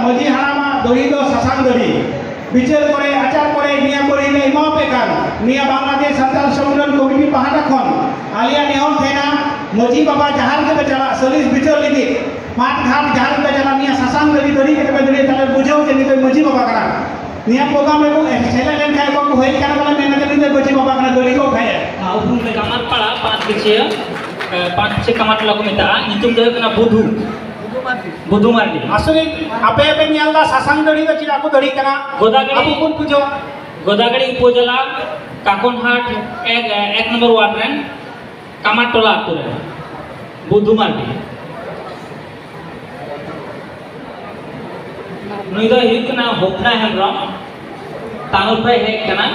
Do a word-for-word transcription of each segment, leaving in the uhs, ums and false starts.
ᱢᱟᱹᱡᱷᱤ ᱦᱟᱲᱟᱢᱟᱜ ᱫᱟᱹᱲᱤ ᱫᱚ ᱥᱟᱥᱟᱝ ᱫᱟᱹᱲᱤ᱾ ᱵᱤᱪᱟᱹᱨ ᱠᱚᱨᱮ, ᱟᱪᱟᱨ ᱠᱚᱨᱮ ᱱᱤᱭᱟᱹ ᱠᱚᱨᱮ ᱞᱮ ᱮᱢᱟᱯᱮ ᱠᱟᱱ, ᱱᱤᱭᱟᱹ ᱵᱟᱝᱞᱟᱫᱮᱥ ᱥᱟᱱᱛᱟᱲ ᱥᱚᱝᱜᱚᱴᱷᱚᱱ ᱠᱚᱢᱤᱴᱤ ᱯᱟᱦᱴᱟ ᱠᱷᱚᱱ ᱟᱞᱮᱭᱟᱜ ᱱᱮᱦᱚᱨ ᱛᱟᱦᱮᱱᱟ, ᱢᱟᱹᱡᱷᱤ ᱵᱟᱵᱟ ᱡᱟᱦᱟᱸ ᱨᱮᱜᱮ ᱯᱮ ᱪᱟᱞᱟᱜ, ᱥᱟᱹᱞᱤᱥ ᱵᱤᱪᱟᱹᱨ ᱞᱟᱹᱜᱤᱫ ᱢᱟᱴ ᱜᱷᱟᱴ ᱡᱟᱦᱟᱸ ᱨᱮᱜᱮ ᱯᱮ ᱪᱟᱞᱟᱜ, ᱱᱤᱭᱟᱹ ᱥᱟᱥᱟᱝ ᱫᱟᱹᱲᱤ ᱫᱟᱹᱲᱤ ᱠᱟᱛᱮ ᱯᱮ ᱫᱟᱹᱲᱤᱭᱟ, ᱛᱟᱦᱞᱮ ᱵᱩᱡᱷᱟᱹᱣ ᱡᱮ ᱱᱤᱛᱚᱜ ᱢᱟᱹᱡᱷᱤ ᱵᱟᱵᱟ ᱠᱟᱱᱟ᱾ ᱱᱤᱭᱟᱹ ᱯᱨᱳᱜᱨᱟᱢ ᱨᱮᱠᱚ ᱥᱮᱞᱮᱫ ᱞᱮᱱᱠᱷᱟᱱ ᱚᱠᱚᱭ ᱠᱚ ᱦᱮᱡ ᱠᱟᱱᱟ ᱠᱚ ᱢᱮᱱᱟ ᱡᱮ ᱱᱩᱭ ᱫᱚ ᱢᱟᱹᱡᱷᱤ ᱵᱟᱵᱟ ᱠᱟᱱᱟ, ᱫᱟᱹᱲᱤ ᱠᱚ ᱠᱷᱟᱭᱟ᱾ ᱦᱮᱸ, ᱩᱯᱨᱩᱢ ᱞᱮᱠᱟ᱾ ᱠᱟᱢᱟᱨ ᱯᱟᱲᱟ ᱯᱟᱸᱪ ᱜᱟᱹᱪᱷᱤᱭᱟᱹ, ᱮ, ᱯᱟᱸᱪ ᱜᱟᱹᱪᱷᱤᱭᱟᱹ ᱠᱟᱢᱟᱨ ᱴᱚᱞᱟ ᱠᱚ ᱢᱮᱛᱟᱜᱼᱟ, ᱧᱩᱛᱩᱢ ᱫᱚ ᱦᱩᱭᱩᱜ ᱠᱟᱱᱟ ᱵᱩᱫᱷᱩ᱾ ᱵᱩᱫᱷᱩ ᱢᱟᱨᱰᱤ᱾ ᱟᱥᱚᱞᱮ ᱟᱯᱮ ᱯᱮ ᱧᱮᱞ ᱫᱟ ᱥᱟᱥᱟᱝ ᱫᱟᱹᱲᱤ ᱫᱚ ᱪᱮᱫᱟᱜ ᱠᱚ ᱫᱟᱹᱲᱤ ᱠᱟᱱᱟ? ᱜᱚᱫᱟᱜᱟᱹᱲᱤ᱾ ᱟᱵᱚ ᱵᱚᱱ ᱯᱩᱡᱟᱹ᱾ ᱜᱚᱫᱟᱜᱟᱹᱲᱤ ᱩᱯᱚᱡᱮᱞᱟ ᱠᱟᱠᱚᱱᱦᱟᱴ ᱮᱠ, ᱮᱠ ᱱᱚᱢᱵᱚᱨ ᱣᱟᱨᱰ ᱨᱮᱱ ᱠᱟᱢᱟᱨ ᱴᱚᱞᱟ ᱟᱛᱳ ᱨᱮ ᱵᱩᱫᱷᱩ ᱢᱟᱨᱰᱤ᱾ ᱱᱩᱭ ᱫᱚᱭ ᱦᱩᱭᱩᱜ ᱠᱟᱱᱟ ᱦᱚᱯᱱᱟ ᱦᱮᱢᱵᱨᱚᱢ, ᱛᱟᱱᱩᱨ ᱠᱷᱚᱱ ᱦᱮᱡ ᱠᱟᱱᱟ᱾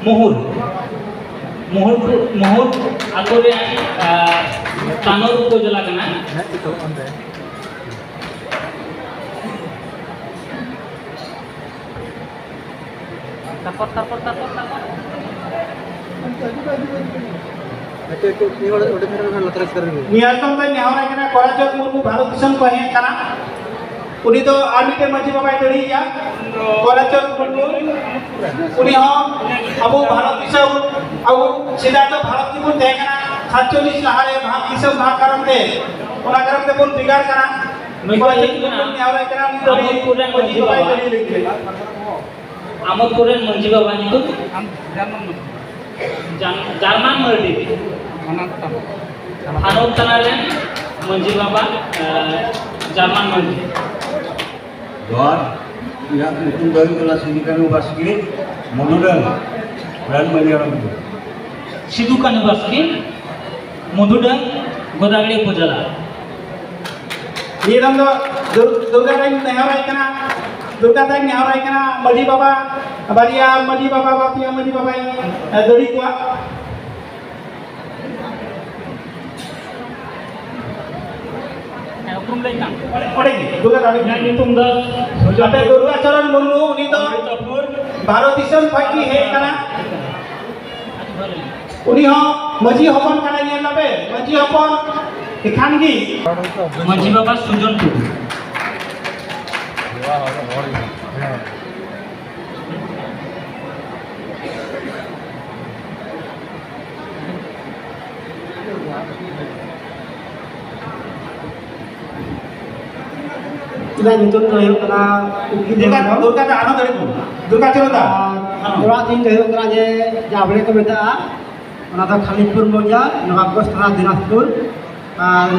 ᱢᱩᱦᱩᱨ, ᱢᱩᱦᱩᱨ, ᱢᱩᱦᱩᱨ ᱟᱛᱳ ᱨᱮ, ᱟᱸ, ᱛᱟᱱᱩᱨ ᱩᱯᱚᱡᱮᱞᱟ ᱠᱟᱱᱟ᱾ ᱛᱟᱨᱯᱚᱨ, ᱛᱟᱨᱯᱚᱨ, ᱛᱟᱨᱯᱚᱨ, ᱛᱟᱨᱯᱚᱨ᱾ ᱮᱴᱩ, ᱮᱴᱩ, ᱱᱤᱭᱟᱹ ᱦᱚᱲ ᱚᱸᱰᱮ ᱠᱷᱚᱱ ᱱᱚᱛᱮ ᱨᱮ ᱥᱮᱴᱮᱨ ᱮᱱ ᱜᱮ᱾ ᱱᱤᱭᱟᱹ ᱛᱟᱭᱚᱢ ᱫᱚ ᱱᱮᱦᱚᱨ ᱟᱭ ᱠᱟᱱᱟ, ᱠᱚᱨᱟᱪᱚᱸᱫᱽ ᱢᱩᱨᱢᱩ ᱵᱷᱟᱨᱚᱛ ᱫᱤᱥᱚᱢ ᱠᱷᱚᱱ ᱦᱮᱡ ᱠᱟᱱᱟ᱾ ᱩᱱᱤ ᱫᱚ ᱟᱨ ᱢᱤᱫᱴᱮᱱ ᱢᱟᱹᱡᱷᱤ ᱵᱟᱵᱟᱭ ᱫᱟᱹᱲᱤᱭᱮᱭᱟ, ᱠᱚᱨᱟᱪᱚᱸᱫᱽ ᱢᱩᱨᱢᱩ᱾ ᱩᱱᱤ ᱦᱚᱸ ᱟᱵᱚ ᱵᱷᱟᱨᱚᱛ ᱫᱤᱥᱚᱢ, ᱟᱵᱚ ᱥᱮᱫᱟᱭ ᱫᱚ ᱵᱷᱟᱨᱚᱛ ᱜᱮᱵᱚᱱ ᱛᱟᱦᱮᱸ ᱠᱟᱱᱟ, ᱥᱟᱛᱪᱚᱞᱞᱤᱥ ᱞᱟᱦᱟᱨᱮ ᱵᱷᱟᱜᱽ ᱫᱤᱥᱚᱢ ᱵᱷᱟᱜᱽ ᱠᱟᱨᱚᱱ ᱛᱮ, ᱚᱱᱟ ᱠᱟᱨᱚᱱ ᱛᱮᱵᱚᱱ ᱵᱷᱮᱜᱟᱨ ᱠᱟᱱᱟ᱾ ᱱᱩᱭ ᱫᱚ ᱠᱚᱨᱟᱪᱚᱸᱫᱽ ᱦᱩᱭᱩᱜ ᱠᱟᱱᱟ ᱢᱩᱨᱢᱩ ᱱᱮᱦᱚᱨ ᱟᱭ ᱠᱟᱱᱟ, ᱩᱱᱤ ᱫᱚ ᱟᱵᱚ ᱠᱚᱨᱮᱱ ᱢᱟᱹᱡᱷᱤ ᱢᱟᱹᱡᱷᱤ ᱵᱟᱵᱟ᱾ ᱵᱟᱵᱟᱭ ᱫᱟᱹᱲᱤ ᱞᱮᱱ ᱛᱟᱦᱮᱸᱫ᱾ ᱟᱢᱳᱫᱽᱯᱩᱨ ᱨᱮᱱ ᱢᱟᱹᱡᱷᱤ ᱵᱟᱵᱟ ᱧᱩᱛᱩᱢ? ᱡᱟᱨᱢᱟᱱ ᱢᱟᱹᱨᱰᱤ᱾ ᱡᱟᱨ-, ᱡᱟᱨᱢᱟᱱ ᱢᱟᱹᱨᱰᱤ᱾ ᱦᱟᱱᱚᱛ ᱛᱟᱞᱟ ᱨᱮᱱ ᱢᱟᱹᱡᱷᱤ ᱵᱟᱵᱟ, ᱮ, ᱡᱟᱨᱢᱟᱱ ᱢᱟᱹᱨᱰᱤ᱾ ᱡᱚᱦᱟᱨ, ᱤᱧᱟᱹᱜ ᱧᱩᱛᱩᱢ ᱫᱚ ᱦᱩᱭᱩᱜ ᱠᱟᱱᱟ ᱥᱤᱫᱩ ᱠᱟᱹᱱᱦᱩ ᱵᱟᱥᱠᱮ, ᱢᱚᱫᱷᱩᱰᱟᱹᱝ ᱨᱮᱱ ᱢᱟᱹᱡᱷᱤ ᱦᱟᱲᱟᱢ ᱠᱟᱱᱟ᱾ ᱥᱤᱫᱩ ᱠᱟᱹᱱᱦᱩ ᱵᱟᱥᱠᱮ, ᱢᱚᱫᱷᱩᱰᱟᱹᱝ, ᱜᱚᱫᱟᱜᱟᱹᱲᱤ ᱩᱯᱚᱡᱮᱞᱟ᱾ ᱱᱤᱭᱟᱹ ᱫᱚ ᱫᱩᱨ-, ᱫᱩᱨᱜᱟ ᱫᱟᱧ ᱱᱮᱦᱚᱨᱟᱭ ᱠᱟᱱᱟ, ᱫᱩᱨᱜᱟ ᱫᱟᱧ ᱱᱮᱦᱚᱨᱟᱭ ᱠᱟᱱᱟ, ᱢᱟᱹᱡᱷᱤ ᱵᱟᱵᱟ, ᱵᱟᱨᱭᱟ ᱢᱟᱹᱡᱷᱤ ᱵᱟᱵᱟ, ᱵᱟᱨᱭᱟ ᱢᱟᱹᱡᱷᱤ ᱵᱟᱵᱟᱭ, ᱮ, ᱫᱟᱹᱲᱤ ᱠᱚᱣᱟ᱾ ᱦᱮᱸ, ᱩᱯᱨᱩᱢ ᱞᱟᱹᱭ ᱠᱟᱱ᱾ ᱚᱸᱰᱮ, ᱚᱸᱰᱮ ᱜᱮ, ᱫᱩᱨᱜᱟ ᱫᱟᱲᱮ᱾ ᱤᱧᱟᱹᱜ ᱧᱩᱛᱩᱢ ᱫᱚ ᱥᱩᱡᱚᱭ ᱟᱯᱮ ᱴᱩᱰᱩ᱾ ᱫᱩᱨᱜᱟ ᱪᱚᱨᱚᱱ ᱢᱩᱨᱢᱩ, ᱩᱱᱤ ᱫᱚ ᱚᱢᱨᱤᱛᱟᱯᱩᱨ᱾ ᱵᱷᱟᱨᱚᱛ ᱫᱤᱥᱚᱢ ᱠᱷᱚᱱ ᱜᱮ ᱦᱮᱡ ᱠᱟᱱᱟ᱾ ᱩᱱᱤ ᱦᱚᱸ ᱢᱟᱹᱡᱷᱤ ᱦᱚᱯᱚᱱ ᱠᱟᱱᱟᱭ, ᱧᱮᱞ ᱫᱟᱯᱮ, ᱢᱟᱹᱡᱷᱤ ᱦᱚᱯᱚᱱ ᱮᱠᱷᱟᱱ ᱜᱮ᱾ ᱢᱟᱹᱡᱷᱤ ᱵᱟᱵᱟ ᱥᱩᱡᱚᱱ ᱴᱩᱰᱩ᱾ ᱤᱧᱟᱹᱜ ᱧᱩᱛᱩᱢ ᱫᱚ ᱦᱩᱭᱩᱜ ᱠᱟᱱᱟ ᱩᱠᱤᱞ ᱫᱩᱨᱜᱟ, ᱦᱮᱢᱵᱨᱚᱢ᱾ ᱫᱩᱨᱜᱟ ᱫᱟ, ᱟᱨᱦᱚᱸ ᱫᱟᱲᱮ ᱠᱚ᱾ ᱫᱩᱨᱜᱟ ᱪᱚᱨᱚᱱ ᱫᱟ᱾ ᱟᱨ ᱦᱮᱸ᱾ ᱚᱲᱟᱜ ᱛᱤᱧ ᱫᱚ ᱦᱩᱭᱩᱜ ᱠᱟᱱᱟ ᱡᱮ ᱡᱟᱵᱲᱮ ᱠᱚ ᱢᱮᱛᱟᱜᱼᱟ, ᱚᱱᱟ ᱫᱚ ᱠᱷᱟᱞᱤᱫᱯᱩᱨ ᱢᱚᱣᱡᱟ, ᱱᱚᱵᱟᱵᱜᱚᱸᱡᱽ ᱛᱷᱟᱱᱟ, ᱫᱤᱱᱟᱡᱽᱯᱩᱨ᱾ ᱟᱨ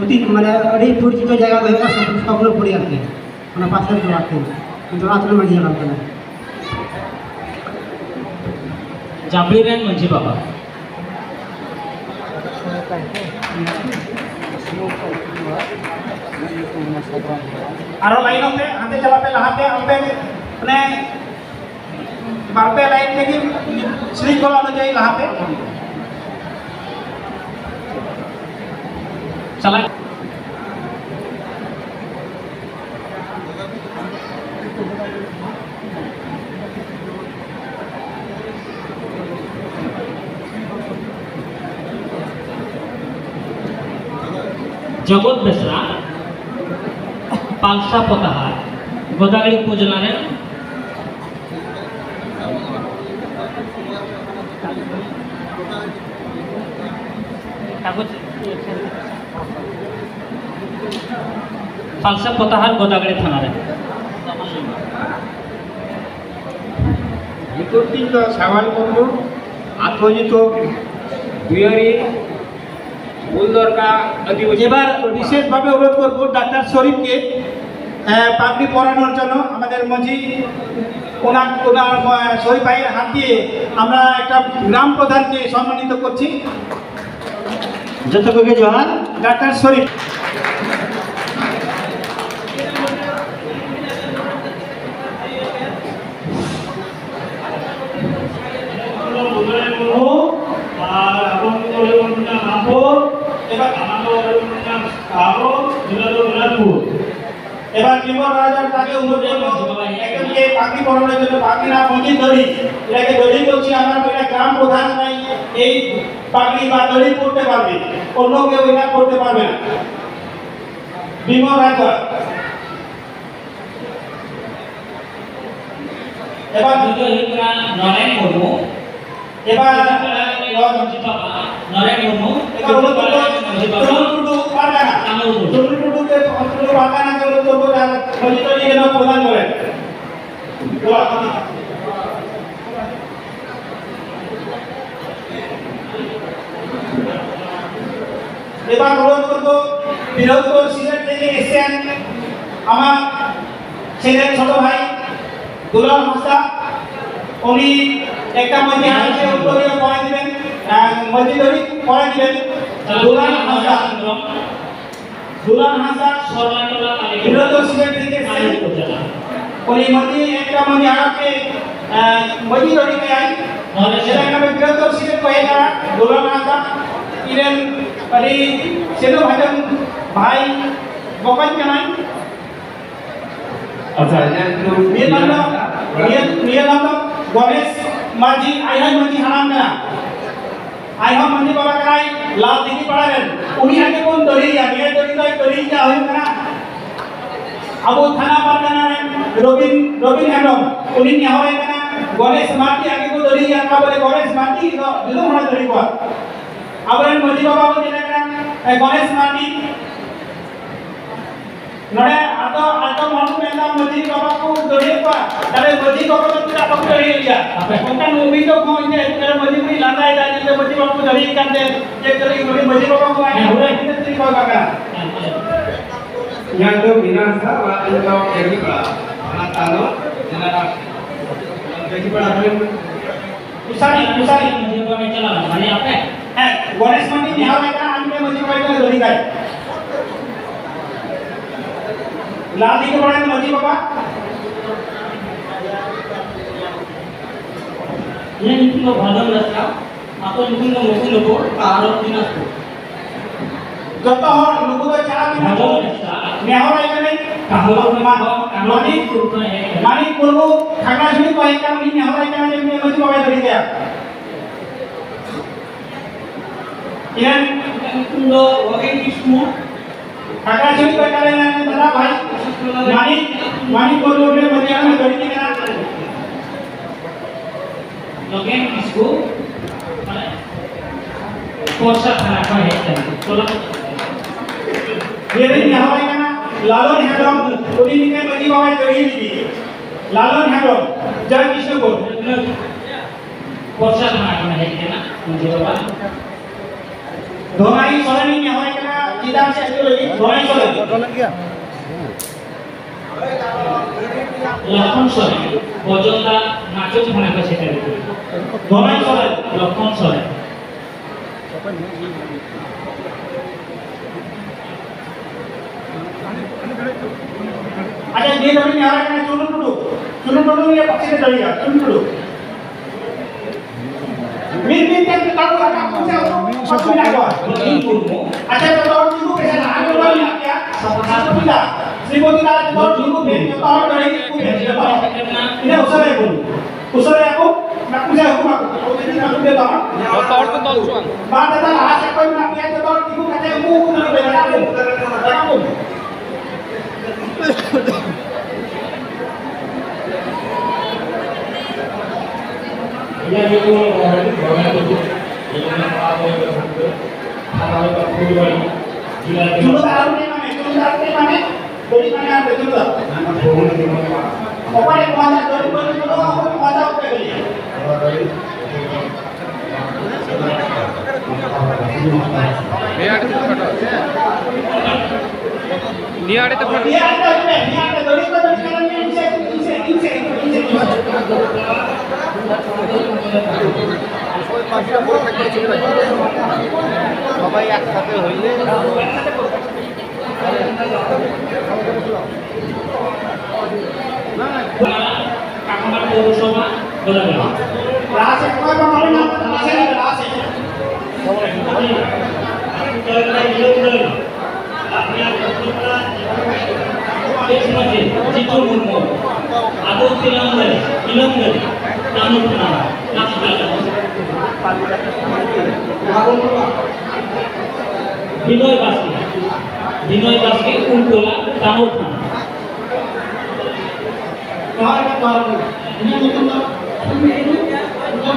ᱚᱛᱤ ᱢᱟᱱᱮ ᱟᱹᱰᱤ ᱯᱚᱨᱤᱪᱤᱛᱚ ᱡᱟᱭᱜᱟ ᱫᱚ ᱦᱩᱭᱩᱜ ᱠᱟᱱᱟ ᱥᱚᱯᱱᱚᱯᱩᱨᱤ ᱟᱨᱠᱤ, ᱚᱱᱟ ᱯᱟᱥᱮᱨ ᱫᱚ ᱟᱨᱠᱤ, ᱠᱤᱱᱛᱩ ᱚᱱᱟ ᱟᱹᱛᱩ ᱨᱮ ᱢᱟᱹᱡᱷᱤ ᱦᱟᱲᱟᱢ ᱠᱟᱱᱟ᱾ ᱡᱟᱵᱲᱤ ᱨᱮᱱ ᱢᱟᱹᱡᱷᱤ ᱵᱟᱵᱟ᱾ ᱟᱨᱚ ᱞᱟᱭᱤᱱᱚᱜ ᱯᱮ, ᱦᱟᱱᱛᱮ ᱪᱟᱞᱟᱜ ᱯᱮ, ᱞᱟᱦᱟᱛᱮ, ᱚᱱᱛᱮ, ᱚᱱᱮ, ᱵᱟᱨ ᱯᱮ ᱞᱟᱭᱤᱱ ᱛᱮᱜᱮ ᱥᱤᱨᱤᱧ ᱠᱚ ᱚᱱᱩᱡᱟᱭᱤ ᱞᱟᱦᱟᱛᱮ᱾ ᱪᱟᱞᱟᱜ᱾ ᱡᱚᱜᱚᱛ ᱵᱮᱥᱨᱟ, ᱯᱟᱞᱥᱟ ᱯᱚᱛᱟᱦᱟᱨ, ᱜᱚᱫᱟᱜᱟᱲᱤ ᱩᱯᱚᱡᱮᱞᱟ ᱨᱮᱱ᱾ ᱯᱟᱞᱥᱟ ᱯᱚᱛᱟᱦᱟᱨ, ᱜᱚᱫᱟᱜᱟᱲᱤ ᱛᱷᱟᱱᱟ ᱨᱮᱱ᱾ ᱧᱩᱛᱩᱢ ᱛᱤᱧ ᱫᱚ ᱥᱟᱣᱟᱞ ᱢᱩᱨᱢᱩ, ᱟᱛᱳ ᱧᱩᱛᱩᱢ ᱫᱩᱭᱟᱹᱨᱤ, ᱩᱞ ᱫᱚᱨᱠᱟ, ᱟᱹᱫᱤᱵᱟᱹᱥᱤ। এবার বিশেষভাবে অনুরোধ করব ডাক্তার শরীফকে, আহ, পাগড়ি পরানোর জন্য। আমাদের মঞ্চে ওনার, ওনার, আহ, শরীফ ভাইয়ের হাত দিয়ে আমরা একটা গ্রাম প্রধানকে সম্মানিত করছি। ᱡᱚᱛᱚ ᱠᱚᱜᱮ ᱡᱚᱦᱟᱨ᱾ ডাক্তার শরীফ। ᱟᱨ ᱟᱵᱚ ᱠᱚ ᱦᱩᱭᱩᱜ ᱠᱟᱱᱟ ᱢᱟᱦᱟᱯᱩᱨ, ᱮᱵᱟᱨ ᱟᱢᱟᱜ ᱫᱚ ᱦᱩᱭᱩᱜ ᱠᱟᱱᱟ ᱥᱟᱵᱚᱱ, ᱡᱮᱞᱟ ᱫᱚ ᱢᱮᱱᱟᱜᱯᱩᱨ। এবার বিমল রাজার তাকে অনুরোধ করব, একজনকে পাগড়ি পরানোর জন্য পাগড়ি না মঞ্চে দড়ি, এটাকে দড়ি বলছি, আমরা এটা গ্রাম প্রধান নাই, এই পাগড়ি বা দড়ি পড়তে পারবে, অন্য কেউ এটা করতে পারবে না। বিমল রাজা। ᱮᱵᱟᱨ ᱱᱩᱭ ᱫᱚᱭ ᱦᱩᱭᱩᱜ ᱠᱟᱱᱟ ᱱᱚᱨᱮᱱ ᱢᱩᱨᱢᱩ᱾ ᱮᱵᱟᱨ ᱱᱚᱨᱮᱱ ᱢᱩᱨᱢᱩ᱾ ᱮᱵᱟᱨ ᱩᱱᱤ ᱫᱚ ᱢᱟᱺᱡᱷᱤ ᱵᱟᱵᱟ᱾ ᱴᱩᱰᱩ ᱴᱩᱰᱩ ᱯᱟᱨᱜᱟᱱᱟ᱾ ᱴᱩᱰᱩ ᱴᱩᱰᱩ ᱛᱮ ᱴᱩᱰᱩ ᱯᱟᱨᱜᱟᱱᱟ ᱠᱚ ᱴᱩᱰᱩ ᱟᱨ ᱢᱟᱺᱡᱷᱤ ᱴᱚᱞᱤ ᱨᱮᱱᱟᱜ ᱯᱨᱚᱫᱷᱟᱱ ᱠᱚᱨᱮ᱾ ᱮᱵᱟᱨ ᱱᱚᱰᱮ ᱠᱚ ᱵᱤᱨᱳᱫᱷ ᱠᱚ ᱥᱤᱞᱮᱴ ᱛᱮᱜᱮ ᱮᱥᱮᱱ ᱟᱢᱟᱜ ছেলে ছোট ভাই দুলাল হাঁসদা, উনি একটা মাঝে হাঁসে উত্তরীয় পড়া দিবেন, আহ, মাঝে ধরি পড়া দিবেন দুলাল হাঁসদা। দুলাল হাঁসদা বিরোধ সিলেট থেকে উনি মাঝে একটা মাঝে আরামে, আহ, মাঝে ধরি কে আই। সেটা একটা বিরোধ সিলেট কয়ে তারা দুলাল হাঁসদা ইলেন আরে সেদু ভাজন ভাই বকাই কানাই। ᱟᱪᱪᱷᱟ, ᱤᱧᱟᱹᱜ ᱧᱩᱛᱩᱢ ᱱᱤᱭᱟᱹ ᱫᱚ, ᱱᱤᱭᱟᱹ, ᱱᱤᱭᱟᱹ ᱫᱚ ᱜᱚᱱᱮᱥ ᱢᱟᱹᱡᱷᱤ, ᱟᱭᱳ ᱢᱟᱹᱡᱷᱤ ᱦᱟᱲᱟᱢ ᱠᱟᱱᱟ᱾ ᱟᱭᱳ ᱢᱟᱹᱡᱷᱤ ᱵᱟᱵᱟ ᱠᱟᱱᱟᱭ ᱞᱟᱞ ᱫᱤᱜᱷᱤ ᱯᱟᱲᱟ ᱨᱮᱱ᱾ ᱩᱱᱤ ᱟᱜᱮ ᱵᱚᱱ ᱫᱟᱹᱲᱮᱭᱟ᱾ ᱱᱤᱭᱟᱹ ᱫᱟᱹᱲᱤ ᱫᱚᱭ ᱫᱟᱹᱲᱤᱭᱟ ᱦᱩᱭᱩᱜ ᱠᱟᱱᱟ ᱟᱵᱚ ᱛᱷᱟᱱᱟ ᱯᱟᱨᱜᱟᱱᱟ ᱨᱮᱱ ᱨᱚᱵᱤᱱ, ᱨᱚᱵᱤᱱ ᱦᱮᱢᱵᱨᱚᱢ᱾ ᱩᱱᱤ ᱱᱮᱦᱚᱨᱮ ᱠᱟᱱᱟ ᱜᱚᱱᱮᱥ ᱢᱟᱨᱰᱤ ᱟᱜᱮ ᱠᱚ ᱫᱟᱹᱲᱮᱭᱟ᱾ ᱚᱠᱟ ᱵᱚᱞᱮ ᱜᱚᱱᱮᱥ ᱢᱟᱨᱰᱤ ᱫᱚ ᱡᱩᱫᱟᱹ ᱦᱚᱲᱮ ᱫᱟᱹᱲᱤ ᱠᱚᱣᱟ᱾ ᱟᱵᱚᱨᱮᱱ ᱢᱟᱹᱡᱷᱤ ᱵᱟᱵᱟ ᱵᱚᱱ ᱧᱮᱞᱮ ᱠᱟᱱᱟ, ᱮ, ᱜᱚᱱᱮᱥ ᱢᱟᱨᱰᱤ᱾ ᱱᱚᱰᱮ ᱟᱫᱚ ᱟᱫᱚᱢ ᱦᱚᱲ ᱠᱚ ᱢᱮᱱᱫᱟ ᱢᱟᱹᱡᱷᱤ ᱵᱟᱵᱟ ᱠᱚ ᱫᱟᱹᱲᱤᱭᱮᱫ ᱠᱚᱣᱟ᱾ ᱛᱟᱦᱞᱮ ᱢᱟᱹᱡᱷᱤ ᱵᱟᱵᱟ ᱫᱚ ᱪᱮᱫᱟᱜ ᱵᱟᱠᱚ ᱫᱟᱹᱲᱤᱭᱮᱫ ᱜᱮᱭᱟ? ᱚᱱᱠᱟᱱ ᱚᱵᱷᱤᱡᱳᱜᱽ ᱦᱚᱸ ᱤᱧ ᱴᱷᱮᱱ ᱦᱤᱡᱩᱜ ᱠᱟᱱᱟ, ᱢᱟᱹᱡᱷᱤ ᱵᱟᱵᱟ ᱞᱟᱸᱫᱟᱭᱮᱫᱟ ᱡᱮ ᱢᱟᱹᱡᱷᱤ ᱵᱟᱵᱟ ᱠᱚ ᱫᱟᱹᱲᱤᱭᱮᱫ ᱠᱟᱱ ᱛᱮ ᱪᱮᱫ ᱠᱟᱹᱞᱤ ᱱᱩᱭ ᱢᱟᱹᱡᱷᱤ ᱵᱟᱵᱟ ᱠᱚ ᱟᱭᱢᱟ ᱦᱚᱲ ᱤᱧ ᱴᱷᱮᱱ ᱠᱚ ᱵᱟᱜᱟ᱾ ᱤᱧᱟᱹᱜ ᱫᱚ ᱢᱤᱱᱟ ᱦᱟᱸᱥᱫᱟ, ᱚᱲᱟᱜ ᱛᱟᱹᱞᱤᱧ ᱫᱚ ᱠᱮᱨᱤᱯᱟᱲᱟ, ᱛᱷᱟᱱᱟ ᱛᱟᱞᱚ, ᱡᱮᱞᱟ ᱨᱟᱡᱽ-, ᱠᱮᱨᱤᱯᱟᱲᱟ ᱠᱷᱚᱱ᱾ ᱩᱥᱟᱨᱤ, ᱩᱥᱟᱨᱤ ᱢᱟᱹᱡᱷᱤ ᱵᱟᱵᱟ ᱢᱮ ᱪᱟᱞᱟᱣ ᱢᱟᱱᱮ ᱟᱯᱮ? ᱦᱮᱸ, ᱜᱚᱱᱮᱥ ᱢᱟᱹᱡᱷᱤ ᱱᱮᱦᱚᱨ ᱟᱭ ᱠᱟᱱᱟ, ᱟᱢ ᱜᱮ ᱢᱟᱹᱡᱷᱤ ᱵᱟᱵᱟ ᱫᱚ ᱞᱟᱹᱭ ᱠᱟᱭ᱾ ᱞᱟᱞ ᱫᱤᱜᱷᱤ ᱯᱟᱲᱟ ᱨᱮᱱ ᱢᱟᱹᱡᱷᱤ ᱵᱟᱵᱟ᱾ ᱤᱧᱟᱹᱜ ᱧᱩᱛᱩᱢ ᱫᱚ ᱵᱷᱟᱫᱚᱱ ᱦᱟᱸᱥᱫᱟ, ᱟᱠᱚ ᱧᱩᱛᱩᱢ ᱫᱚ ᱢᱩᱠᱩᱱᱫᱚᱯᱩᱨ, ᱯᱟᱦᱟᱲ ᱫᱤᱱᱟᱡᱽᱯᱩᱨ᱾ ᱡᱚᱛᱚ ᱦᱚᱲ ᱱᱩᱠᱩ ᱫᱚ ᱪᱟᱞᱟᱣ ᱢᱮᱱᱟᱜ ᱠᱚ᱾ ᱵᱷᱟᱫᱚᱱ ᱦᱟᱸᱥᱫᱟ᱾ ᱱᱮᱦᱚᱨ ᱟᱭ ᱠᱟᱹᱱᱟᱹᱧ᱾ ᱠᱟᱦᱞᱚ ᱢᱟ-, ᱠᱷᱚᱱ ᱢᱟᱱᱤᱠ, ᱠᱟᱦᱞᱚ ᱠᱷᱚᱱ ᱦᱮᱡ ᱟᱠᱟᱱᱟ᱾ ᱢᱟᱱᱤᱠ ᱢᱩᱨᱢᱩ, ᱠᱷᱟᱜᱲᱟᱪᱷᱩᱲᱤ ᱠᱚ ᱦᱮᱡ ᱟᱠᱟᱱ, ᱩᱱᱤ ᱱᱮᱦᱚᱨ ᱟᱭ ᱠᱟᱱᱟ ᱡᱮ ᱩᱱᱤ ᱢᱟᱹᱡᱷᱤ ᱵᱟᱵᱟᱭ ᱫᱟᱲᱮ ᱠᱟᱭᱟ᱾ ᱤᱧᱟᱹᱜ ᱧᱩᱛᱩᱢ ᱫᱚ ᱚᱜᱮᱱ ᱠᱤᱥᱠᱩ᱾ ᱠᱷᱟᱜᱲᱟᱪᱷᱩᱲᱤ ᱠᱚ ᱦᱮᱡ ᱟᱠᱟᱱᱟ ᱫᱟᱫᱟ ᱵᱷᱟᱭ᱾ ᱢᱟᱱᱤᱠ, ᱢᱟᱱᱤᱠ ᱢᱩᱨᱢᱩ ᱩᱱᱤ ᱢᱟᱹᱡᱷᱤ ᱦᱟᱲᱟᱢᱮ ᱫᱟᱲᱮ ᱠᱟᱱᱟ᱾ ᱱᱚᱜᱮᱱ ᱠᱤᱥᱠᱩ, ᱢᱟᱱᱮ, ᱯᱚᱨᱥᱟ ᱛᱷᱟᱱᱟ ᱠᱷᱚᱱ ᱦᱮᱡ ᱠᱟᱱᱟ᱾ ᱪᱚᱞᱚ᱾ ᱤᱭᱟᱹ ᱨᱮᱱ ᱡᱟᱦᱟᱸᱭ ᱠᱟᱱᱟ, ᱞᱟᱞᱚᱱ ᱦᱮᱢᱵᱨᱚᱢ, ᱩᱱᱤ ᱢᱤᱫᱴᱮᱱ ᱢᱟᱹᱡᱷᱤ ᱵᱟᱵᱟᱭ ᱛᱟᱹᱜᱤ ᱞᱮᱫᱮ᱾ ᱞᱟᱞᱚᱱ ᱦᱮᱢᱵᱨᱚᱢ, ᱡᱚᱭ ᱠᱤᱥᱱᱚᱯᱩᱨ᱾ ᱯᱚᱨᱥᱟ ᱛᱷᱟᱱᱟ ᱠᱷᱚᱱ ᱦᱮᱡ ᱠᱟᱱᱟ, ᱢᱟᱹᱡᱷᱤ ᱵᱟᱵᱟ᱾ ᱫᱷᱚᱱᱟᱭ ᱥᱚᱨᱮᱱᱤᱧ ᱱᱮᱦᱚᱨᱮ ᱠᱟᱱᱟ, ᱪᱮᱛᱟᱱ ᱥᱮᱫ ᱦᱤᱡᱩᱜ ᱞᱟᱹᱜᱤᱫ, ᱫᱷᱚᱱᱟᱭ ᱥᱚᱨᱮᱱ᱾ ᱞᱚᱠᱷᱚᱱ ᱥᱚᱨᱮᱱ, ᱵᱚᱡᱚᱱᱫᱟ ᱢᱟᱪᱚ ᱛᱷᱟᱱᱟ ᱠᱚ ᱥᱮᱴᱮᱨ ᱠᱟᱱᱟ᱾ ᱫᱷᱚᱱᱟᱭ ᱥᱚᱨᱮᱱ, ᱞᱚᱠᱷᱚᱱ ᱥᱚᱨᱮᱱ᱾ ᱟᱪᱪᱷᱟ, ᱱᱤᱭᱟᱹ ᱫᱷᱟᱣ ᱤᱧ ᱱᱮᱦᱚᱨᱮ ᱠᱟᱱᱟ, ᱪᱩᱱᱩ ᱴᱩᱰᱩ᱾ ᱪᱩᱱᱩ ᱴᱩᱰᱩ ᱱᱤᱭᱟᱹ ᱯᱟᱥᱮ ᱨᱮ ᱫᱟᱲᱮᱭᱟᱜᱼᱟ, ᱪᱩᱱᱩ ᱴᱩᱰᱩ᱾ ᱢᱤᱫ ᱢᱤᱫ ᱛᱮ ᱡᱚᱛᱚ ᱦᱚᱲ ᱨᱟᱠᱟᱵ ᱠᱚ ᱥᱮ ᱩᱱᱠᱩ ᱵᱟᱠᱚ ᱢᱮᱱᱟᱜ ᱠᱚᱣᱟ᱾ ᱟᱪᱪᱷᱟ, ᱡᱚᱛᱚ ᱦᱚᱲ ᱛᱤᱸᱜᱩ ᱯᱮ, ᱟᱨ ᱡᱚᱛᱚ ᱦᱚᱲ ᱢᱮᱱᱟᱜ ᱯᱮᱭᱟ᱾ ᱥᱨᱤᱯᱚᱛᱤ ᱫᱟ, ᱥᱨᱤᱯᱚᱛᱤ ᱫᱟ, ᱡᱚᱛᱚ ᱦᱚᱲ ᱛᱤᱸᱜᱩ ᱯᱮ, ᱡᱚᱛᱚ ᱦᱚᱲ ᱫᱟᱲᱮ ᱜᱮ ᱛᱤᱸᱜᱩ ᱯᱮ, ᱡᱚᱛᱚ ᱦᱚᱲ᱾ ᱤᱱᱟᱹ ᱩᱥᱟᱹᱨᱟᱭ ᱵᱚᱱ, ᱩᱥᱟᱹᱨᱟᱭᱟ ᱠᱚ, ᱚᱱᱟ ᱯᱩᱡᱟᱹ ᱠᱚ ᱢᱟ ᱠᱚ, ᱡᱚᱛᱚ ᱦᱚᱲ ᱠᱚ ᱛᱚᱞ ᱦᱚᱪᱚᱣᱟᱱ᱾ ᱵᱟᱨ ᱫᱟᱫᱟ ᱞᱟᱦᱟ ᱥᱮᱫ ᱠᱷᱚᱱ ᱢᱮᱱᱟᱜ ᱯᱮᱭᱟ, ᱡᱚᱛᱚ ᱦᱚᱲ ᱛᱤᱸᱜᱩ ᱠᱟᱛᱮ ᱩᱱᱠᱩ ᱩᱱᱠᱩ ᱫᱩᱲᱩᱵ ᱯᱮ, ᱨᱟᱠᱟᱵ ᱠᱚ, ᱨᱟᱠᱟᱵ ᱠᱚ᱾ ᱤᱧᱟᱹᱜ ᱧᱩᱛᱩᱢ ᱫᱚ ᱢᱚᱦᱮᱱ, ᱢᱚᱦᱮᱱ ᱴᱩᱰᱩ᱾ ᱤᱧ ᱫᱚ ᱱᱚᱣᱟ ᱫᱚ ᱦᱩᱭᱩᱜ ᱠᱟᱱᱟ ᱛᱷᱟᱱᱟ ᱦᱩᱭᱩᱜ ᱠᱟᱱᱟ ᱯᱷᱩᱞᱵᱟᱲᱤ, ᱡᱮᱞᱟ ᱦᱩᱭᱩᱜ ᱠᱟᱱᱟ ᱪᱩᱞᱩ ᱫᱟᱜ ᱟᱹᱜᱩ ᱢᱮ, ᱪᱩᱞᱩ ᱫᱟᱜ ᱟᱹᱜᱩ ᱢᱮ᱾ ᱵᱟᱹᱲᱤᱡ ᱢᱟᱱᱮ ᱟᱨ ᱪᱩᱞᱩ ᱫᱟᱜ᱾ ᱚᱠᱚᱭ ᱢᱟᱡᱟ, ᱫᱚᱨᱤ ᱵᱟᱹᱲᱤᱡ ᱠᱚᱫᱚ ᱚᱠᱚᱭ ᱢᱟᱡᱟ ᱩᱯᱮ ᱜᱮᱞᱤᱭᱟ᱾ ᱱᱤᱭᱟᱹ ᱟᱲᱮ ᱛᱮ ᱯᱷᱳᱴᱳ᱾ ᱱᱤᱭᱟᱹ ᱟᱲᱮ ᱛᱮ ᱯᱷᱳᱴᱳ᱾ ᱵᱟᱵᱟ ᱮᱠ ᱥᱟᱛᱮ ᱦᱩᱭ ᱞᱮᱱ᱾ ᱪᱟᱠᱢᱟ ᱯᱳᱣᱨᱚᱥᱚᱵᱷᱟ ᱜᱚᱫᱟᱜᱟᱲ᱾ ᱞᱟᱦᱟ ᱥᱮᱫ ᱚᱠᱚᱭ ᱵᱟᱝ ᱦᱩᱭ ᱧᱟᱢ ᱠᱟᱱᱟ, ᱞᱟᱦᱟ ᱥᱮᱫ, ᱞᱟᱦᱟ ᱥᱮᱫ᱾ ᱢᱟᱹᱡᱷᱤ, ᱢᱟᱹᱡᱷᱤ, ᱢᱟᱹᱡᱷᱤ, ᱢᱟᱹᱡᱷᱤ, ᱡᱤᱛᱩ ᱢᱩᱨᱢᱩ, ᱟᱫᱚ ᱛᱤᱞᱟᱹᱢ ᱫᱟᱨᱮ, ᱤᱞᱟᱹᱢ ᱫᱟᱨᱮ, ᱛᱟᱹᱢᱤᱞ ᱠᱟᱱᱟ, ᱱᱟᱥ ᱠᱟᱱᱟ᱾ ᱵᱤᱱᱚᱭ ᱵᱟᱥᱠᱮ, ᱵᱤᱱᱚᱭ ᱵᱟᱥᱠᱮ, ᱩᱞᱴᱳᱞᱟ, ᱛᱟᱢᱳᱞ ᱛᱷᱟᱱᱟ᱾ ᱡᱚᱦᱟᱨ ᱜᱮ, ᱡᱚᱦᱟᱨ ᱜᱮ᱾ ᱤᱧᱟᱹᱜ ᱧᱩᱛᱩᱢ ᱫᱚ ᱥᱩᱢᱤ ᱴᱩᱰᱩ᱾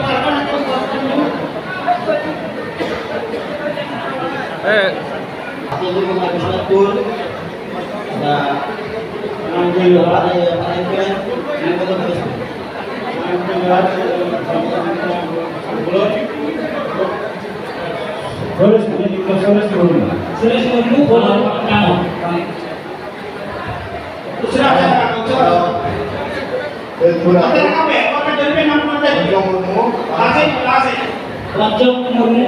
ᱦᱮᱸ᱾ ᱥᱩᱨᱮᱥ ᱢᱩᱨᱢᱩ, ᱵᱚᱞᱚ ᱠᱟᱱᱟ᱾ ᱩᱥᱟᱹᱨᱟ, ᱩᱥᱟᱹᱨᱟ, ᱩᱥᱟᱹᱨᱟ᱾ ᱚᱠᱟᱨᱮ ᱢᱮᱱᱟᱜ ᱯᱮ? ᱚᱠᱟᱨᱮ ᱢᱮᱱᱟᱜ ᱯᱮ? ᱞᱟᱦᱟ ᱥᱮᱫ, ᱞᱟᱦᱟ ᱥᱮᱫ᱾ ᱨᱟᱡᱚᱠ ᱢᱩᱨᱢᱩ,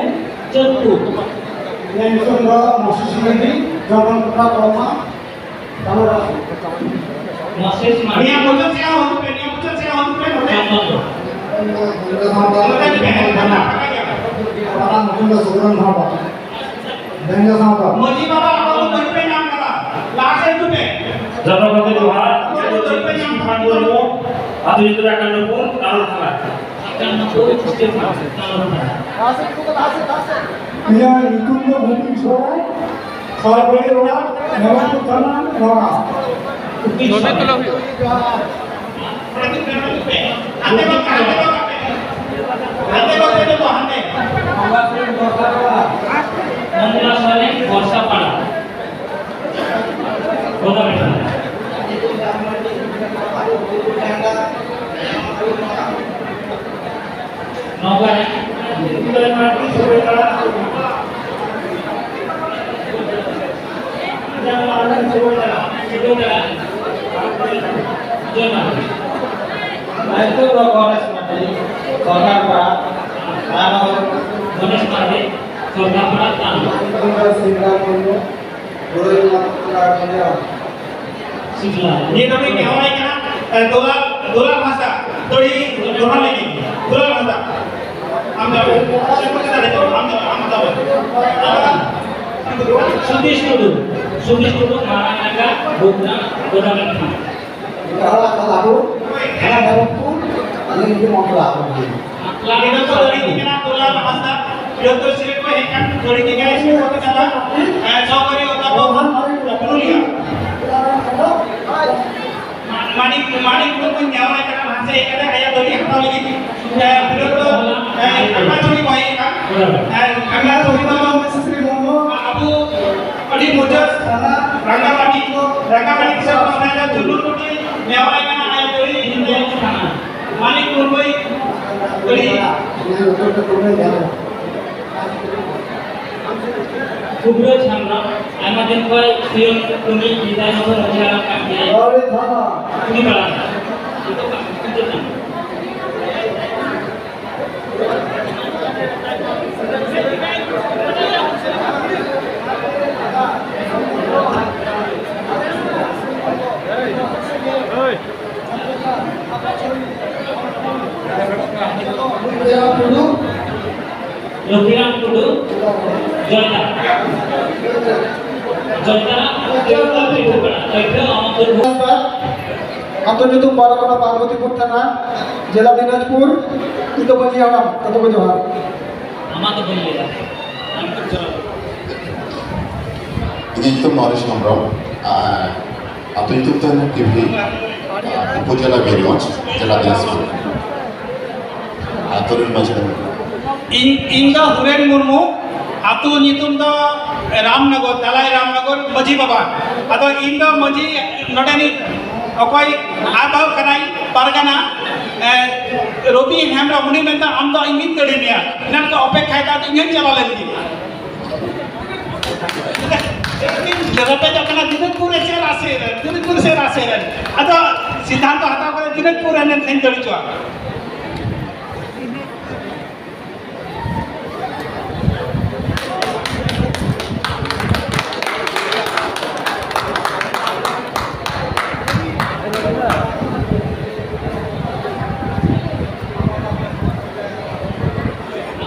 ᱪᱟᱹᱛᱯᱩᱨ᱾ ᱤᱧᱟᱹᱜ ᱧᱩᱛᱩᱢ ᱫᱚ ᱢᱚᱥᱤᱥ ᱢᱟᱨᱰᱤ, ᱡᱚᱱᱚᱢ ᱴᱚᱴᱷᱟ ᱠᱚᱨᱢᱟ, ᱛᱟᱞᱟ ᱨᱟᱥᱤ᱾ ᱢᱚᱥᱤᱥ ᱢᱟᱨᱰᱤ᱾ ᱱᱤᱭᱟᱹ ᱢᱩᱪᱟᱹᱫ ᱥᱮᱫ ᱦᱚᱸ ᱦᱤᱡᱩᱜ ᱯᱮ, ᱱᱤᱭᱟᱹ ᱢᱩᱪᱟᱹᱫ ᱥᱮᱫ ᱦᱚᱸ ᱦᱤᱡᱩᱜ ᱯᱮ, ᱱᱚᱰᱮ᱾ ᱪᱚᱱᱫᱚᱱᱯᱩᱨ᱾ ᱱᱚᱰᱮ ᱦᱤᱡᱩᱜ ᱯᱮ, ᱦᱮᱸ, ᱯᱷᱟᱸᱠᱟ, ᱯᱷᱟᱸᱠᱟ ᱜᱮᱭᱟ᱾ ᱚᱱᱟ ᱧᱩᱛᱩᱢ ᱫᱚ ᱥᱩᱵᱨᱚᱱ ᱦᱟᱸᱥᱫᱟ᱾ ᱵᱮᱝᱜᱚᱞ ᱥᱟᱶᱛᱟ᱾ ᱢᱟᱹᱡᱷᱤ ᱵᱟᱵᱟ, ᱟᱯᱮ ᱫᱚ ᱵᱟᱹᱧ ᱯᱮ ᱧᱟᱢ ᱠᱟᱫᱟ᱾ ᱞᱟᱦᱟ ᱥᱮᱫ ᱦᱤᱡᱩᱜ ᱯᱮ᱾ ᱡᱚᱛᱚ ᱠᱚᱜᱮ ᱡᱚᱦᱟᱨ᱾ ᱤᱧᱟᱹᱜ ᱧᱩᱛᱩᱢ ᱫᱚ ᱥᱴᱤᱯᱷᱟᱱ ᱢᱩᱨᱢᱩ᱾ ᱟᱹᱛᱩ ᱧᱩᱛᱩᱢ ᱫᱚ ᱮᱠᱟᱱᱱᱚᱯᱩᱨ, ᱠᱟᱞᱚᱨᱯᱟᱲᱟ᱾ ᱮᱠᱟᱱᱱᱚᱯᱩᱨ, ᱥᱴᱤᱯᱷᱟᱱ, ᱠᱟᱞᱚᱨᱯᱟᱲᱟ᱾ ᱤᱧᱟᱹᱜ ᱧᱩᱛᱩᱢ ᱫᱚ ᱵᱷᱩᱯᱮᱱ ᱥᱚᱨᱮᱱ, ᱥᱚᱨᱵᱚᱨᱤ ᱚᱲᱟᱜ, ᱢᱮᱨᱚᱢᱯᱩᱨ ᱛᱷᱟᱱᱟ, ᱱᱚᱜᱟᱸ᱾ ᱪᱷᱚᱵᱤ ᱛᱩᱞᱟᱹᱣ ᱦᱩᱭᱩᱜᱼᱟ᱾ ᱢᱚᱝᱜᱚᱞᱟ ᱥᱚᱨᱮᱱ, ᱵᱚᱨᱥᱟᱯᱟᱲᱟ᱾ ᱜᱚᱫᱟ ᱵᱮᱴᱟ᱾ ᱱᱚᱝᱠᱟ ᱦᱮᱸ᱾ ᱟᱭᱛᱚ ᱫᱚ ᱜᱚᱱᱮᱥ ᱢᱟᱨᱰᱤ, ᱥᱚᱨᱠᱟᱨ ᱯᱟᱲᱟ, ᱛᱟᱱᱚ᱾ ᱜᱚᱱᱮᱥ ᱢᱟᱨᱰᱤ, ᱥᱚᱨᱠᱟᱨ ᱯᱟᱲᱟ, ᱛᱟᱱᱚ᱾ ᱥᱤᱝᱜᱟ ᱢᱩᱨᱢᱩ, ᱵᱩᱨᱩᱭ ᱢᱟᱛᱠᱚᱲᱟ ᱵᱟᱡᱟᱨ᱾ ᱥᱤᱠᱞᱟ᱾ ᱱᱤᱭᱟᱹ ᱫᱚ ᱢᱤᱫ ᱱᱮᱦᱚᱨ ᱠᱟᱱᱟ, ᱮ, ᱫᱩᱞᱟᱞ, ᱫᱩᱞᱟᱞ ᱦᱟᱸᱥᱫᱟ, ᱛᱚᱲᱤ, ᱫᱚᱦᱚ ᱞᱟᱹᱜᱤᱫ᱾ ᱫᱩᱞᱟᱞ ᱦᱟᱸᱥᱫᱟ᱾ ᱟᱢ ᱫᱚ, ᱟᱢ ᱫᱚ, ᱟᱢ ᱫᱚ, ᱟᱢ ᱫᱚ᱾ ᱥᱩᱫᱤᱥ ᱴᱩᱰᱩ, ᱥᱩᱫᱤᱥ ᱴᱩᱰᱩ, ᱢᱟᱨᱟᱝ ᱱᱟᱜᱟ, ᱵᱩᱫᱽᱱᱟ, ᱜᱚᱰᱟ ᱢᱮᱱᱟᱜᱼᱟ᱾ ᱚᱲᱟᱜ ᱠᱚ ᱟᱹᱛᱩ, ᱚᱱᱟ ᱢᱮᱨᱚᱢᱯᱩᱨ, ᱟᱹᱞᱤᱧ ᱧᱩᱛᱩᱢ ᱚᱱᱛᱚᱨᱟ ᱟᱹᱛᱩ᱾ ᱱᱤᱛᱚᱜ ᱫᱚ ᱟᱹᱞᱤᱧ ᱠᱟᱱᱟ ᱫᱩᱞᱟᱞ ᱦᱟᱸᱥᱫᱟ, ᱡᱚᱛᱚ ᱥᱤᱞᱮᱴ ᱠᱚ ᱦᱮᱡ ᱠᱟᱱ ᱛᱷᱚᱲᱤ ᱜᱮ ᱜᱟᱭ ᱥᱮ ᱠᱚ ᱠᱟᱱᱟ, ᱮ, ᱥᱚᱦᱠᱟᱨᱤ ᱚᱫᱷᱭᱟᱯᱚᱠ ᱯᱩᱨᱩᱞᱤᱭᱟᱹ᱾ ᱢᱟ-, ᱢᱟᱱᱤᱠ, ᱢᱟᱱᱤᱠ ᱢᱩᱨᱢᱩᱧ ᱱᱮᱦᱚᱨᱟᱭ ᱠᱟᱱᱟ, ᱞᱟᱦᱟ ᱥᱮᱫ ᱦᱮᱡ ᱠᱟᱛᱮ ᱟᱭᱟᱜ ᱫᱟᱲᱮ ᱦᱟᱛᱟᱣ ᱞᱟᱹᱜᱤᱫ᱾ ᱮ, ᱵᱤᱨᱚᱛ ᱫᱚ, ᱮ, ᱠᱷᱟᱛᱲᱟ ᱪᱷᱚᱲᱤ ᱠᱚ ᱦᱮᱡ ᱠᱟᱱ᱾ ᱮ, ᱠᱷᱟᱛᱲᱟ ᱪᱷᱚᱲᱤ ᱫᱚ ᱴᱟᱠᱟ ᱢᱟᱹᱱᱤᱠ ᱥᱮ ᱚᱱᱟ ᱫᱚ ᱪᱩᱱᱩ ᱴᱩᱰᱩᱭ ᱱᱮᱦᱚᱨᱟᱭ ᱠᱟᱱᱟ, ᱟᱭᱟᱜ ᱫᱟᱹᱲᱤ ᱤᱫᱤ ᱛᱟᱭᱚᱢ ᱠᱟᱱᱟ᱾ ᱢᱟᱹᱱᱤᱠ ᱢᱩᱨᱢᱩᱭ ᱫᱟᱹᱲᱤ᱾ ᱠᱩᱵᱨᱟᱹ ᱦᱮᱢᱵᱨᱚᱢ, ᱟᱭᱢᱟ ᱫᱤᱱ ᱠᱷᱚᱱ ᱥᱤᱭᱚᱱ ᱠᱟᱹᱢᱤ ᱤᱫᱤ ᱛᱟᱭᱚᱢ ᱫᱚ ᱢᱟᱹᱡᱷᱤ ᱦᱟᱲᱟᱢ ᱠᱟᱱ ᱜᱮᱭᱟᱭ᱾ ᱩᱱᱤ ᱯᱟᱲᱟᱜ ᱠᱟᱱᱟ᱾ ᱞᱚᱠᱠᱷᱤᱨᱟᱢ ᱴᱩᱰᱩ, ᱡᱚᱭᱫᱟ᱾ ᱡᱚᱭᱫᱟ, ᱡᱚᱭᱫᱟ, ᱯᱤᱴᱷᱟᱹ ᱯᱟᱲᱟ, ᱯᱤᱴᱷᱟᱹ ᱟᱢᱟᱛᱩᱨ᱾ ᱟᱹᱛᱩ ᱧᱩᱛᱩᱢ ᱯᱟᱨᱜᱟᱱᱟ, ᱯᱟᱨᱵᱚᱛᱤᱯᱩᱨ ᱛᱷᱟᱱᱟ, ᱡᱮᱞᱟ ᱫᱤᱱᱟᱡᱽᱯᱩᱨ᱾ ᱤᱧ ᱫᱚ ᱢᱟᱹᱡᱷᱤ ᱦᱟᱲᱟᱢ, ᱡᱚᱛᱚ ᱠᱚ ᱡᱚᱦᱟᱨ᱾ ᱟᱢᱟᱜ ᱫᱚ ᱵᱟᱹᱧ ᱞᱟᱹᱭᱟ᱾ ᱤᱧᱟᱹᱜ ᱧᱩᱛᱩᱢ ᱱᱚᱨᱮᱥ ᱦᱮᱢᱵᱨᱚᱢ, ᱟᱨ ᱟᱹᱛᱩ ᱧᱩᱛᱩᱢ ᱫᱚ ᱦᱩᱭᱩᱜ ᱠᱟᱱᱟ ᱴᱤᱵᱷᱤ, ᱟᱨ ᱩᱯᱚᱡᱮᱞᱟ ᱵᱤᱨᱜᱚᱸᱡᱽ, ᱡᱮᱞᱟ ᱫᱤᱱᱟᱡᱽᱯᱩᱨ᱾ ᱟᱹᱛᱩ ᱨᱮᱱ ᱢᱟᱹᱡᱷᱤ ᱫᱚ? ᱤᱧ, ᱤᱧ ᱫᱚ ᱦᱩᱨᱮᱱ ᱢᱩᱨᱢᱩ, ᱟᱹᱛᱩ ᱧᱩᱛᱩᱢ ᱫᱚ ᱨᱟᱢᱱᱚᱜᱚᱨ, ᱫᱟᱞᱟᱭ ᱨᱟᱢᱱᱚᱜᱚᱨ ᱢᱟᱹᱡᱷᱤ ᱵᱟᱵᱟ᱾ ᱟᱫᱚ ᱤᱧ ᱫᱚ ᱢᱟᱹᱡᱷᱤ ᱱᱚᱰᱮᱱᱤᱡ ᱚᱠᱚᱭ ᱟᱭ ᱵᱟᱹᱦᱩ ᱠᱟᱱᱟᱭ ᱯᱟᱨᱜᱟᱱᱟ, ᱮ, ᱨᱚᱵᱤ ᱦᱮᱢᱵᱨᱚᱢ, ᱩᱱᱤ ᱢᱮᱱᱫᱟ, "ᱟᱢ ᱫᱚ ᱤᱧ ᱜᱤᱧ ᱫᱟᱹᱲᱤ ᱢᱮᱭᱟ, ᱮᱱᱟᱱ ᱠᱚ ᱚᱯᱮᱠᱠᱷᱟᱭ ᱫᱟ, ᱟᱫᱚ ᱤᱧ ᱦᱚᱸᱧ ᱪᱟᱞᱟᱣ ᱞᱮᱱ ᱜᱮ᱾" ᱨᱮᱯᱮᱡᱚᱜ ᱠᱟᱱᱟ, ᱫᱤᱱᱟᱡᱽᱯᱩᱨ ᱨᱮ ᱪᱮᱫ ᱨᱟᱥᱮ ᱨᱮ, ᱫᱤᱱᱟᱡᱽᱯᱩᱨ ᱥᱮ ᱨᱟᱥᱮ ᱨᱮ᱾ ᱟᱫᱚ ᱥᱤᱫᱽᱫᱷᱟᱱᱛᱚ ᱦᱟᱛᱟᱣ ᱠᱟᱛᱮ ᱫᱤᱱᱟᱡᱽᱯᱩᱨ ᱨᱮ ᱮᱱᱮᱡ ᱫᱟᱹᱲ ᱦᱚᱪᱚᱣᱟᱜ᱾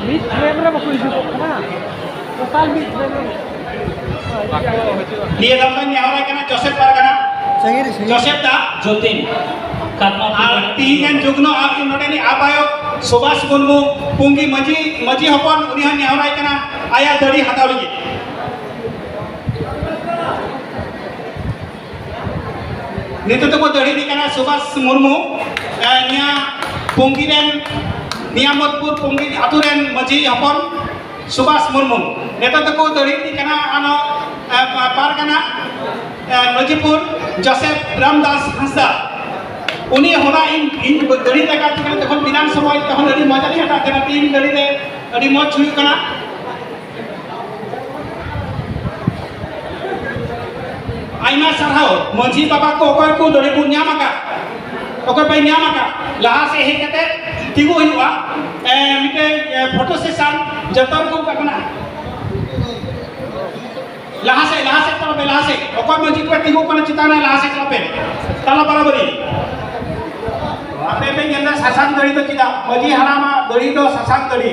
ᱢᱤᱫ ᱯᱷᱨᱮᱢ ᱨᱮ ᱵᱟᱠᱚ ᱦᱤᱡᱩᱜᱚᱜ ᱠᱟᱱᱟ᱾ ᱴᱳᱴᱟᱞ ᱢᱤᱫ ᱯᱷᱨᱮᱢ ᱨᱮ᱾ ᱱᱤᱭᱟᱹ ᱫᱷᱟᱣ ᱫᱚᱧ ᱱᱮᱦᱚᱨᱟᱭ ᱠᱟᱱᱟ ᱡᱳᱥᱮᱯ ᱯᱟᱨᱜᱟᱱᱟ᱾ ᱥᱟᱺᱜᱤᱧ ᱨᱮ, ᱥᱟᱺᱜᱤᱧ᱾ ᱡᱳᱥᱮᱯ ᱫᱟ᱾ ᱡᱳᱛᱤᱱ᱾ ᱠᱟᱫᱢᱟ ᱟᱨ ᱛᱤᱦᱤᱧ ᱮᱱ ᱡᱩᱜᱽᱱᱚ ᱟᱨ ᱱᱚᱰᱮᱱᱤᱡ ᱟᱵᱟᱭᱚᱠ ᱥᱩᱵᱷᱟᱥ ᱢᱩᱨᱢᱩ, ᱯᱩᱸᱜᱤ ᱢᱟᱹᱡᱷᱤ, ᱢᱟᱹᱡᱷᱤ ᱦᱚᱯᱚᱱ, ᱩᱱᱤ ᱦᱚᱸᱧ ᱱᱮᱦᱚᱨᱟᱭ ᱠᱟᱱᱟ ᱟᱭᱟᱜ ᱫᱟᱹᱲᱤ ᱦᱟᱛᱟᱣ ᱞᱟᱹᱜᱤᱫ᱾ ᱱᱤᱛᱚᱜ ᱫᱚᱠᱚ ᱫᱟᱹᱲᱦᱤ ᱤᱫᱤ ᱠᱟᱱᱟ ᱥᱩᱵᱷᱟᱥ ᱢᱩᱨᱢᱩ, ᱮ, ᱱᱤᱭᱟᱹ ᱯᱩᱸᱜᱤ ᱨᱮᱱ, ᱱᱤᱭᱟᱢᱚᱛᱯᱩᱨ ᱯᱩᱸᱜᱤ ᱟᱛᱳ ᱨᱮᱱ ᱢᱟᱹᱡᱷᱤ ᱦᱚᱯᱚᱱ ᱥᱩᱵᱷᱟᱥ ᱢᱩᱨᱢᱩ᱾ ᱱᱤᱛᱚᱜ ᱫᱚᱠᱚ ᱫᱟᱹᱲᱦᱤ ᱤᱫᱤ ᱠᱟᱱᱟ, ᱟᱱᱚ, ᱮ, ᱯᱟ-, ᱯᱟᱨᱜᱟᱱᱟ᱾ ᱱᱚᱡᱤᱯᱩᱨ ᱡᱳᱥᱮᱯ ᱨᱟᱢᱫᱟᱥ ᱦᱟᱸᱥᱫᱟ, ᱩᱱᱤ ᱦᱚᱞᱟ ᱤᱧ ᱤᱧ ᱜᱟᱹᱰᱤ ᱨᱮ ᱜᱟᱛᱮ ᱠᱟᱱᱟ, ᱡᱚᱠᱷᱚᱱ ᱵᱮᱱᱟᱣ ᱥᱚᱢᱚᱭ ᱛᱚᱠᱷᱚᱱ ᱟᱹᱰᱤ ᱢᱚᱡᱽ ᱟᱹᱰᱤ ᱦᱟᱛᱟᱣ ᱠᱮᱫᱟ, ᱛᱤᱱ ᱜᱟᱹᱰᱤ ᱨᱮ ᱟᱹᱰᱤ ᱢᱚᱡᱽ ᱦᱩᱭᱩᱜ ᱠᱟᱱᱟ᱾ ᱟᱭᱢᱟ ᱥᱟᱨᱦᱟᱣ ᱢᱟᱹᱡᱷᱤ ᱵᱟᱵᱟ ᱠᱚ, ᱚᱠᱚᱭ ᱠᱚ ᱫᱟᱲᱮ ᱵᱚᱱ ᱧᱟᱢ ᱟᱠᱟᱫ, ᱚᱠᱚᱭ ᱯᱮ ᱧᱟᱢ ᱟᱠᱟᱫ, ᱞᱟᱦᱟ ᱥᱮᱫ ᱦᱮᱡ ᱠᱟᱛᱮ ᱛᱤᱸᱜᱩ ᱦᱩᱭᱩᱜᱼᱟ᱾ ᱮ, ᱢᱤᱫᱴᱮᱡ ᱮ, ᱯᱷᱳᱴᱳ ᱥᱮᱥᱚᱱ ᱡᱚᱛᱚ ᱨᱚᱠᱚᱢ ᱠᱟᱜ ᱠᱟᱱᱟ᱾ ᱞᱟᱦᱟ ᱥᱮᱫ, ᱞᱟᱦᱟ ᱥᱮᱫ ᱛᱟᱲᱟᱢ ᱯᱮ, ᱞᱟᱦᱟ ᱥᱮᱫ᱾ ᱚᱠᱚᱭ ᱢᱟᱹᱡᱷᱤ ᱠᱚᱯᱮ ᱛᱤᱸᱜᱩ ᱠᱟᱱᱟ ᱪᱮᱛᱟᱱ ᱨᱮ, ᱞᱟᱦᱟ ᱥᱮᱫ ᱪᱟᱞᱟᱜ ᱯᱮ᱾ ᱛᱟᱞᱟ ᱵᱟᱨᱟᱵᱟᱨᱤ᱾ ᱟᱯᱮ ᱯᱮ ᱧᱮᱞ ᱫᱟ ᱥᱟᱥᱟᱝ ᱫᱟᱲᱤ ᱫᱚ ᱪᱮᱫᱟᱜ? ᱢᱟᱹᱡᱷᱤ ᱦᱟᱲᱟᱢᱟᱜ ᱫᱟᱲᱤ ᱫᱚ ᱥᱟᱥᱟᱝ ᱫᱟᱲᱤ᱾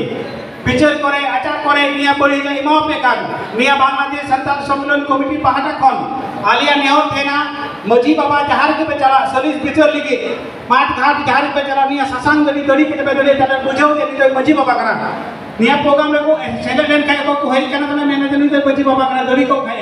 ᱵᱤᱪᱟᱹᱨ ᱠᱚᱨᱮ, ᱟᱪᱟᱨ ᱠᱚᱨᱮ ᱱᱤᱭᱟᱹ ᱵᱟᱹᱲᱤ ᱞᱮ ᱮᱢᱟᱣᱟᱯᱮ ᱠᱟᱱ᱾ ᱱᱤᱭᱟᱹ ᱵᱟᱝᱞᱟᱫᱮᱥ ᱥᱟᱱᱛᱟᱲ ᱥᱚᱢᱢᱮᱞᱚᱱ ᱠᱚᱢᱤᱴᱤ ᱯᱟᱦᱴᱟ ᱠᱷᱚᱱ ᱟᱞᱮᱭᱟᱜ ᱱᱮᱦᱚᱨ ᱛᱟᱦᱮᱱᱟ, ᱢᱟᱹᱡᱷᱤ ᱵᱟᱵᱟ ᱡᱟᱦᱟᱸ ᱨᱮᱜᱮ ᱯᱮ ᱪᱟᱞᱟᱜ, ᱥᱟᱹᱞᱤᱥ ᱵᱤᱪᱟᱹᱨ ᱞᱟᱹᱜᱤᱫ, ᱢᱟᱴ ᱜᱷᱟᱴ ᱡᱟᱦᱟᱸ ᱨᱮᱜᱮ ᱯᱮ ᱪᱟᱞᱟᱜ, ᱱᱤᱭᱟᱹ ᱥᱟᱥᱟᱝ ᱫᱟᱲᱤ, ᱫᱟᱲᱤ ᱠᱟᱛᱮ ᱯᱮ ᱫᱟᱲᱤ ᱛᱟᱦᱞᱮ ᱵᱩᱡᱷᱟᱹᱣ ᱡᱮ ᱱᱤᱛᱚᱜ ᱢᱟᱹᱡᱷᱤ ᱵᱟᱵᱟ ᱠᱟᱱᱟ᱾ ᱱᱤᱭᱟᱹ ᱯᱨᱳᱜᱨᱟᱢ ᱨᱮᱠᱚ ᱥᱮᱞᱮᱫ ᱞᱮᱱᱠᱷᱟᱱ ᱠᱚ ᱦᱮᱡ ᱠᱟᱱᱟ, ᱛᱟᱦᱞᱮ ᱢᱮᱱᱟ ᱡᱮ ᱱᱩᱭ ᱫᱚ ᱢᱟᱹᱡᱷᱤ ᱵᱟᱵᱟ ᱠᱟᱱᱟ, ᱫᱟᱲᱤ ᱠᱚ ᱠᱷᱟᱡ᱾